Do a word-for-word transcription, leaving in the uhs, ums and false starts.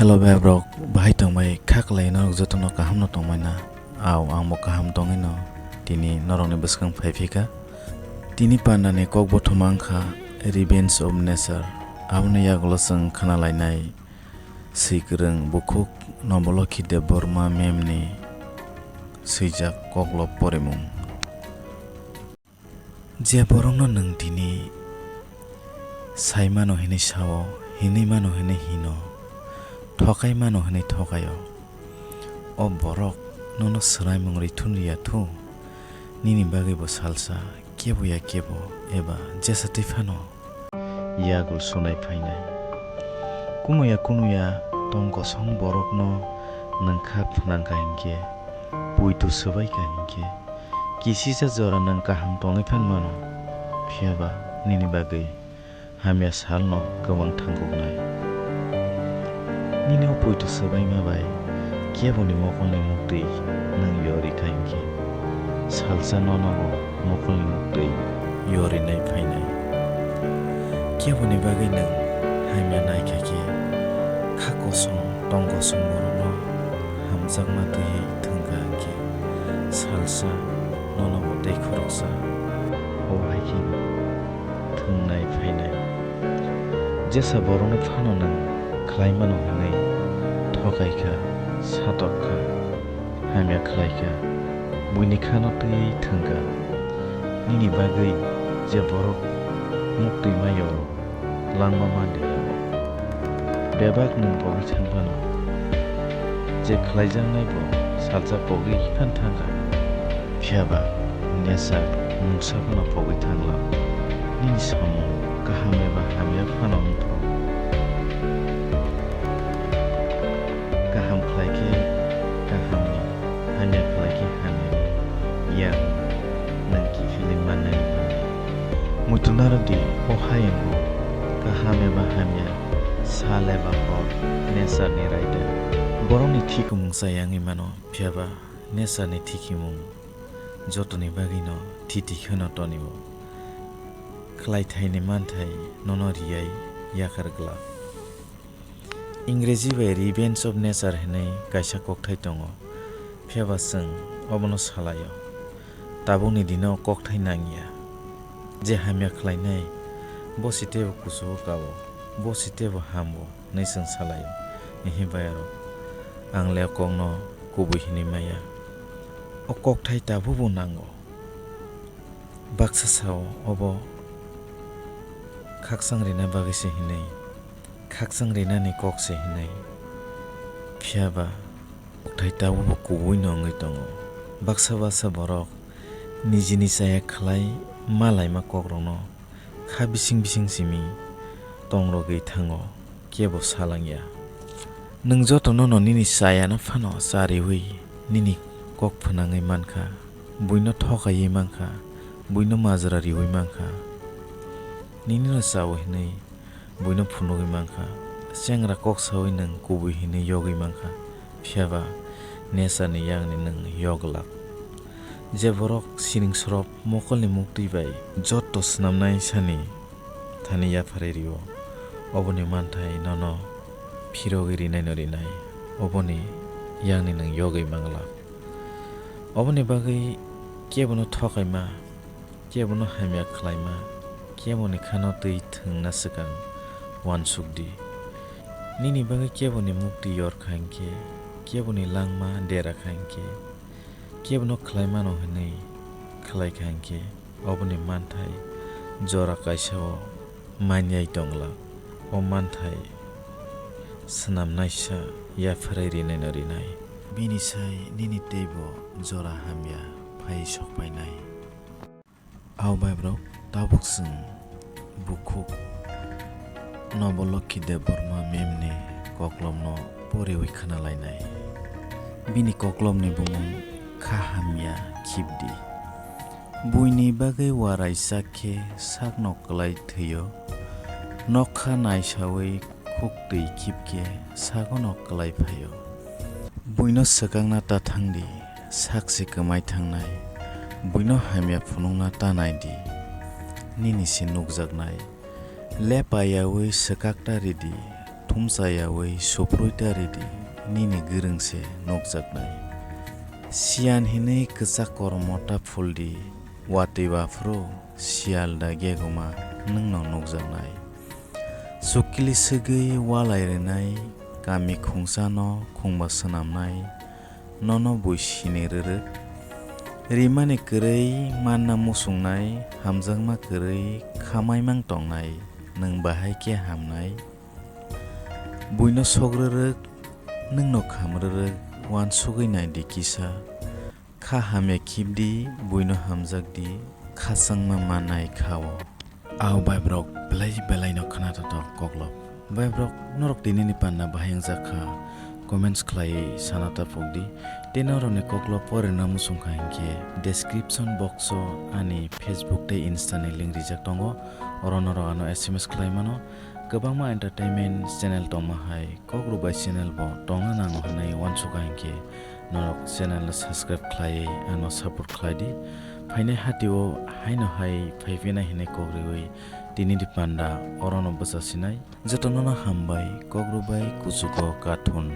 Hello bai borok, bahai tongbai kha kwlai norok jotono kaham no tongbai na? Au, ang bo kaham tongwi no tini norok ni bwskang phai phika. Tini panda ni kok bothoma wngkha Revenge of Nature. Aboni yagulo chwng khna lainai swi kwrwng bukhuk Nobolokhi Debbarma mem ni swijak koklop porimung. Je borokno nwng tini sai mano hinwi sao, hinwi mano hinwi hino, thokai mano hinwi thokaio, o borok nono swraimung rithun riya thu, nini bagwi bo salsa kebo ya kebo eba jesa twi phano yagul sunai phainai. Kunuya kunuya tong kosong borokno nwng kha phnang kha hinkhe, puitu swbai kha hinkhe, kisisa jora nwng kaham tongwi phan mano, phiya ba nini bagwi hamya salno kwbang thangkuknai. Nini o puitu swbaima bai keboni mokolni muktwi nwng yori kha hinkhe, salsa nono bo mokolni muktwi yorinai phainai. Keboni bagwi nwng hamya nai kha khe, kha kosong tong kosong borokno hamjakma twiwi thwng kha hinkhe, salsa nono bo tei khoroksa o hai kheno thwngnai phainai. Jesa borokno phano nwng khlai mano hwnwi thokai kha, satok kha, hamya khlai kha, buini khano twiwi thwng kha. Nini bagwi je borok muktwi mai oro langma mandi abo bebak nwng pogwi thang phano, je khlaijaknai bo salsa pogwi phan thang kha. Phiya ba nesa mungsa phano pogwi thangla. Nini samung kaham eba hamya phano wngtho. Kaham khlai khe kahamni, hamya khlai khe hamyani yak nwng kiphilwi mannani bagwi. Muitu narwk di, o hayungo kaham eba hamya, sal eba hor, nesarni raida. Borokni thikimung chayangwi mano, phiya ba nesarni thikimung jotoni bagwino thiti kheno tonio. Khlaithaini manthai nono riyai yakar glak. Ingreji bai Revenge of Nature hinwi kaisa kokthai tongo, phiya ba chwng obono salaio. Tabukni dino kokthai nangya. Je hamya khlainai, bo si teibo kuchugo kao, bo si teibo hamo. Hwnwi chwng salaio. Ehe bayarok, ang le o kokno kubui hinwi maya. O kokthai tabukbo nango. Baksa sao obo khakchang rina bagwi se hinwi, khakchang rinani kok se hinwi. Phiya ba kokthai tabukbo kubuino wngwi tongo. Baksa baksa borok nijini chaya khlai ma laima kokrokno kha bising bising simi tongrogwi thango, kebo salangya. Nwng jotono no nini chayano phano chariwi nini kok phnangwi mankha, buino thokaiwi mankha, buino majra riwi mankha, nini no chao hinwi buino phunugwi mankha, chengra kok sawi nwng kubui hinwi yogwi mankha. Phiya ba nesani yakni nwng yok glak. Je borok siring sorop mokolni muktwi bai jotto swnamnai sani thani yapharwi rio, oboni manthai nono phirogwi rinaino rinai, oboni yakni nwng yogwi mang glak. Oboni bagwi kebono thokaima, kebono hamya khlaima, keboni khano twi thwngna swkang uansuk di. Nini bagwi keboni mukti yor kha hinkhe, keboni langma dera kha hinkhe, kebono khlai mano hwnwi khlai kha hinkhe, oboni manthai jora kaisa-o manyai tong glak. O manthai swnamnaisa yapharwi rinaino rinai. Bini sai nini teibo jora hamya phai sokphainai. Au bai borok, tabuk chwng bukhuk Nobolokhi Debbarma memni koklopno poriwi khna lainai. Bini koklopni bumung Kha Hamya Khibdi. Buini bagwi uarai chak khe sakno klai thwio, nokha naisaui khuktwi khibkhe sagono klai phaio. Buino swkakna ta thangdi, sak se kwmai thangnai. Buino hamya phunukna ta naidi, nini se nukjaknai. Le paiyaui swkak ta ridi, thumsa yaui suprui ta ridi, nini gwrwng se nukjaknai. Siyan hinwi kwchak kormo ta phuldi, watwi baphuru siyal da geguma nwngno nukjaknai. Chukli swgwi walai rwnai, kami khungsano khungba swnamnai, nono bui sini rwrwk. Rimani kwrwi manna muchungnai, hamjakma kwrwi khamai mang tongnai, nwng bahai khe hamnai. Buino sok rwrwk, nwngno kham rwrwk, uansugwi nai di kisa. Kha hamya khibdi, buino hamjakdi, khachangma manai kha-o. Ao baibrok belai belaino khna tatok koklop. Baibrok norok tinini panna bahai wngjak kha, comments khlaiwi sana ta phukdi. Tei norokni koklop porina muchung kha hinkhe description box-o ani Facebook tei Insta-ni link rijak tongo, oro norok ano S M S khlai mano. Kwbangma entertainment channel tongma hai Kok Rwbai channel bo tongna nango hwnwi uansukha hinkhe norok channel no subscribe khlaiwi ano support khlai di. Phainai hatio haino hai phai phinai hinwi kok riwi tinini panda orono bwcha sinai. Jotono no hambai, Kok Rwbai kuchugo cartoon.